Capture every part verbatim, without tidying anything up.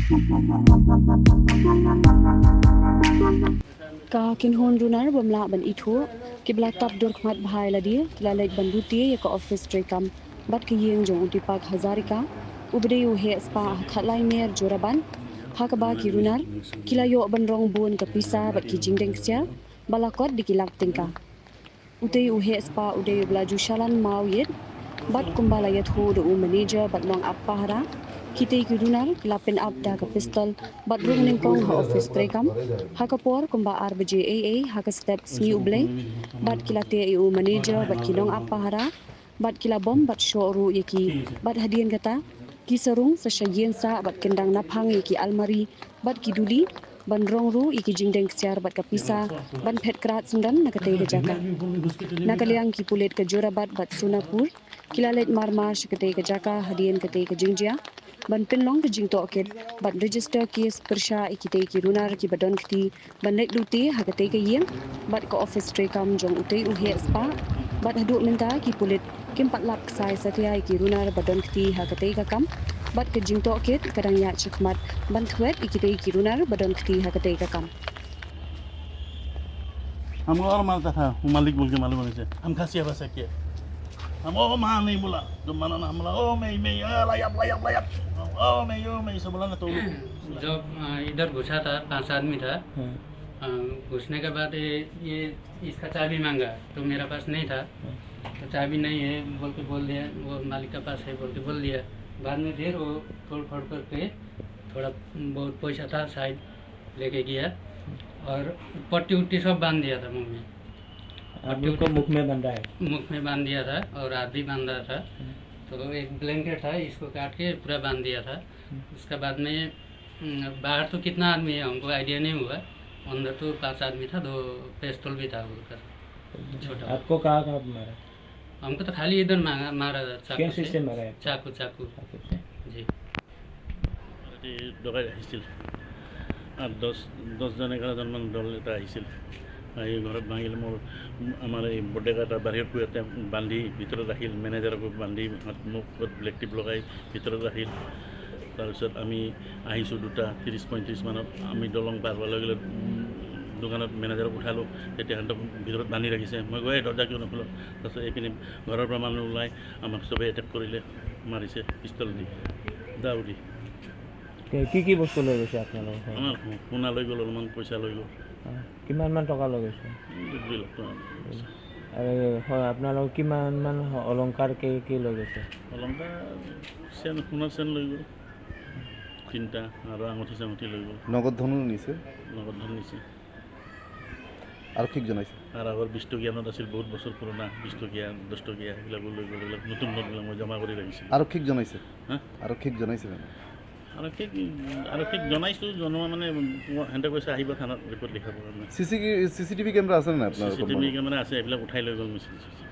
Ka kynhun runar bym lah ban ithuh, kiba la tap dur khmat bha ïa lade, ki la leit ban lute ïa ka office treikam bad ka ïing jong u Deepak Hazarika, uba dei u heh spah ha Khatlai Mer Jorabat, ha kaba ki runar ki la ïoh ban rong bun ka pisa bad ki jingdeng ksiar ba la kot da ki lak tyngka. Utei u heh spah u dei uba la ju shalan maw ïit, bad kumba la ïathuh da u manager bad nongap pahara, kitei ki runar ki la pynap da ka pistol bad rung nyngkong ha office treikam ha ka por kumba ar baje eiei ha ka step Sngi U Blei, bad ki la teh ïa u manager bad ki nongap pahara, bad ki la bom bad shoh ruh ïa ki, bad hadien kata ki sa rung sa sha ïing sah bad kyndang naphang ïa ki almari bad ki duli, ban rong ruh ïa ki jingdeng ksiar bad ka pisa ban phet krad syndon na katei ka jaka. Na ka liang ki pulit ka Jorabat bad Sonapur ki la leit marmar sha katei ka jaka hadien katei ka jingjia, ban pynlong ka jingtohkit bad register case pyrshah ïa kitei ki runar kiba don kti ban leit lute ha katei ka ïing bad ka office treikam jong utei u heh spah, bad haduh mynta ki pulit kim pat lap ksai satia ïa ki runar ba don kti ha katei ka kam, bad ka jingtohkit ka dang ïaid shakhmat ban thwet ïa kitei ki runar ba don kti ha katei ka kam. हमको और मारता था, वो मालिक बोल के मालूम होना चाहिए। हम खासिया भाषा किया। हम ओ माँ नहीं बोला, जो माना ना हमला, ओ मैं मैं, layap layap layap, ओ मैं ओ मैं, सब बोला ना तो। जब अ, इधर घुसा था, पांच आदमी था। अ, घुसने के बाद ये, ये इसका चाबी मांगा, तो मेरा पास नहीं था। तो चाबी नहीं है बोल के बोल दिया, वो मालिक का पास है बोल के बोल दिया। बाद में फिर वो तोड़ फोड़ करके थोड़ा बहुत पैसा था शायद, लेके गया। और पट्टी उट्टी सब बांध दिया था मुंह में। आप लोग को मुख में बंधा है। मुख में बांध दिया था और हाथ भी बांधा था। तो एक ब्लैंकेट था, इसको काट के पूरा बांध दिया था। उसके बाद में हम्म, बाहर तो कितना आदमी है हमको आइडिया नहीं हुआ। अंदर तो पांच आदमी था, दो पिस्तौल भी था उधर। छोटा। आपको कहाँ कहाँ मारा? हमको तो खाली इधर मारा, मारा था चाकू कैसे से। से मारा है? चाकू, चाकू। आपको से? जी। ৰাতি ডকাই আহিছিল। আঠ দহ দহজন এঘাৰজনমান দল এটা আহিছিল। আহি ঘৰত ভাঙিল। মোৰ আমাৰ এই বৰ্ডেকা এটা বাহিৰত শুই, ইয়াতে বান্ধি ভিতৰত ৰাখিল। মেনেজাৰকো বান্ধি হাত মুখত ব্লেক টেপ লগাই ভিতৰত ৰাখিল। তাৰপিছত আমি আহিছোঁ দুটা ত্ৰিছ পঁয়ত্ৰিছ মানত। আমি দলং পাৰ হোৱাৰ লগে লগে উম, দোকানত মেনেজাৰক উঠালোঁ। তেতিয়া সিহঁতক ভিতৰত বান্ধি ৰাখিছে। মই গৈ দৰ্জা কিয় নোখোলোঁ? তাৰপিছত এইপিনে ঘৰৰ পৰা মানুহ ওলাই আমাক চবেই এটেক কৰিলে, মাৰিছে পিষ্টল দি, দাউ দি। কি- কি কি বস্তু লৈ গৈছে আপোনালোকৰ ঘৰত? আমাৰ সোণা লৈ গ'ল, অলপমান পইচা লৈ গ'ল। অ, কিমান মান টকা লৈ গৈছে? দুই লাখ টকা। আৰু হয়, আপোনালোকৰ কিমান মান অলংকাৰ কি কি লৈ গৈছে? অলংকাৰ চেন, সোণৰ চেন লৈ গ'ল তিনিটা, আৰু আঙুঠি চাঙুঠি লৈ গ'ল। নগদ ধনো নিছে। নগদ ধন নিছে। আৰক্ষীক জনাইছে। আৰু আগৰ বিশ টকীয়া নোট আছিল, বহুত বছৰ পুৰণা, বিশ টকীয়া, দহ টকীয়া, সেইবিলাকো লৈ গ'ল। এইবিলাক নতুন নোটবিলাক মই জমা কৰি ৰাখিছিলোঁ। আৰক্ষীক জনাইছে। হা? আৰক্ষীক জনাইছে জানো? আৰক্ষীক আৰক্ষীক জনাইছোঁ। জনোৱা মানে সিহঁতে কৈছে আহিব থানাত ৰিপৰ্ট লিখাবৰ কাৰণে। চি চি চি চি টি ভি কেমেৰা আছেনে নাই চি চি আপোনালোকৰ টি ভি মলত? কেমেৰা আছে, এইবিলাক উঠাই লৈ গ'ল মেচিন চেচিন।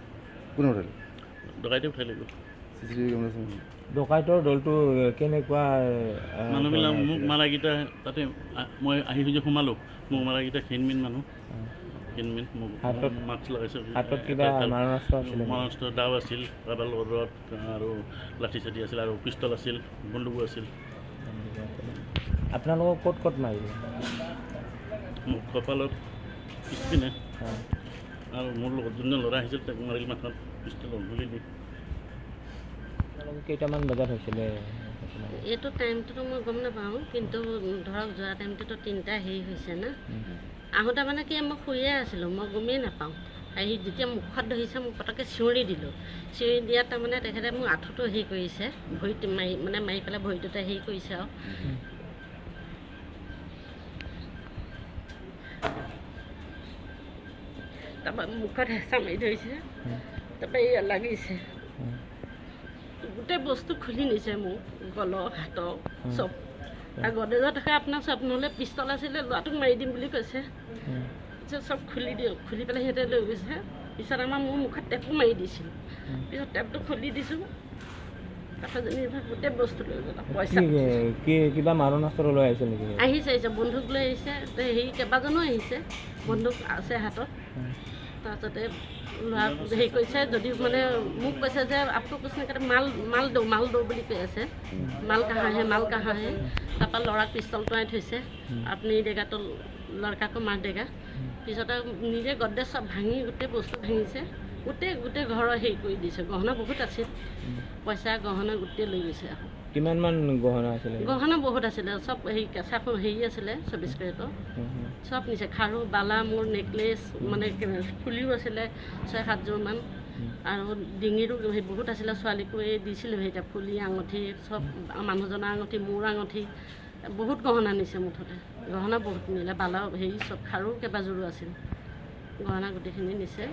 কোনে উঠালে? ডকাইতে উঠাই লৈ গ'ল। ডকাইতৰ দলটো কেনেকুৱা আহ, মানুহবিলাক ধৰণৰ মোক আছিলে? মাৰাকেইটা তাতে আ- মই আহি যে সোমালোঁ, মোক মাৰাকেইটা ক্ষীণমিন মানুহ। অ। ক্ষীণমিন। মোক হাতত- মাস্ক লগাইছে। হাতত কিবা এটা- এটা- মাৰণাস্ত্ৰ আছিলে নেকি? মাৰণাস্ত্ৰ দাও আছিল, ৰাবাৰ ৰড আৰু লাঠি চাঠি আছিল আৰু পিষ্টল আছিল, বন্দুকো আছিল। আপোনালোকক ক'ত ক'ত মাৰিলে? মোক কপালত পিছপিনে অ। আৰু মোৰ লগত যোনজন ল'ৰা আহিছিল, তাক মাৰিল মাথাত পিষ্টল গুলি দি। আপোনালোকৰ কেইটামান বজাত হৈছিলে ঘটনা? এইটো টাইমটোতো মই গম নাপাওঁ, কিন্তু ধৰক যোৱা টাইমটোতো তিনিটা হেৰি হৈছে না। আহোঁতে মানে কি, মই শুয়ে আছিলোঁ, মই গমেই নাপাওঁ। আহি যেতিয়া মুখত ধৰিছে, মই পটককৈ চিঞৰি দিলোঁ। চিঞৰি দিয়াত তাৰমানে তেখেতে মোৰ আঁঠুটো হেৰি কৰিছে, ভৰিত মাৰি, মানে মাৰি পেলাই ভৰিটোতে হেৰি কৰিছে আৰু। তাৰপৰা মুখত হেঁচা মাৰি ধৰিছে, তাৰপৰা এইয়া লাগিছে। গোটেই বস্তু খুলি নিছে, মোৰ গলৰ, হাতৰ, চব। আৰু গডৰেজত থকা আপোনাৰ চব, নহ'লে পিষ্টল আছিলে, ল'ৰাটোক মাৰি দিম বুলি কৈছে। পিছত চব খুলি দিয়ক, খুলি পেলাই সিহঁতে লৈ গৈছে। পিছত আমাৰ মোৰ মুখত টেপো মাৰি দিছিল। পিছত টেপটো খুলি দিছোঁ, তাৰপিছত যেনিবা গোটেই বস্তু লৈ গ'ল, পইচা। কি কি কিবা মাৰণাস্ত্ৰ লৈ আহিছিল নেকি? আহিছে, আহিছে, বন্দুক লৈ আহিছে। তে হেৰি, কেইবাজনো আহিছে, বন্দুক আছে হাতত। তাৰপিছতে ল'ৰা হেৰি কৰিছে যদিও মানে মোক কৈছে যে "আপকো কুছ নাহি কৰেগা, মাল মাল দো, মাল দো" বুলি কৈ আছে। "মাল কাহা হে, মাল কাহা হে?" তাৰপৰা ল'ৰাক পিষ্টল টৰাই থৈছে। "আপনি দেগা তো লড়কা কো মাৰ দেগা।" পিছত আৰু নিজে গড্ৰেজ চব ভাঙি গোটেই বস্তু ভাঙিছে। গোটেই গোটেই ঘৰৰ হেৰি কৰি দিছে। গহনা বহুত আছিল, পইচা গহনা গোটেই লৈ গৈছে। কিমান মান গহনা আছিলে? গহনা বহুত আছিলে, চব হেৰি কেঁচা সোণ হেৰি আছিলে চৌবিছ কেৰেটৰ। হুম, হুম। চব নিছে, খাৰু, বালা, মোৰ নেকলেছ, মানে কে- ফুলিও আছিলে ছয় সাতযোৰমান। আৰু ডিঙিৰো সেই বহুত আছিলে, ছোৱালীকো এই দিছিলোঁ সেইটা ফুলি আঙুঠি, চব মানুহজনৰ আঙুঠি, মোৰ আঙুঠি, বহুত গহনা নিছে মুঠতে। গহনা বহুত নিলে, বালা হেৰি চব খাৰু কেইবাযোৰো আছিল, গহনা গোটেইখিনি নিছে।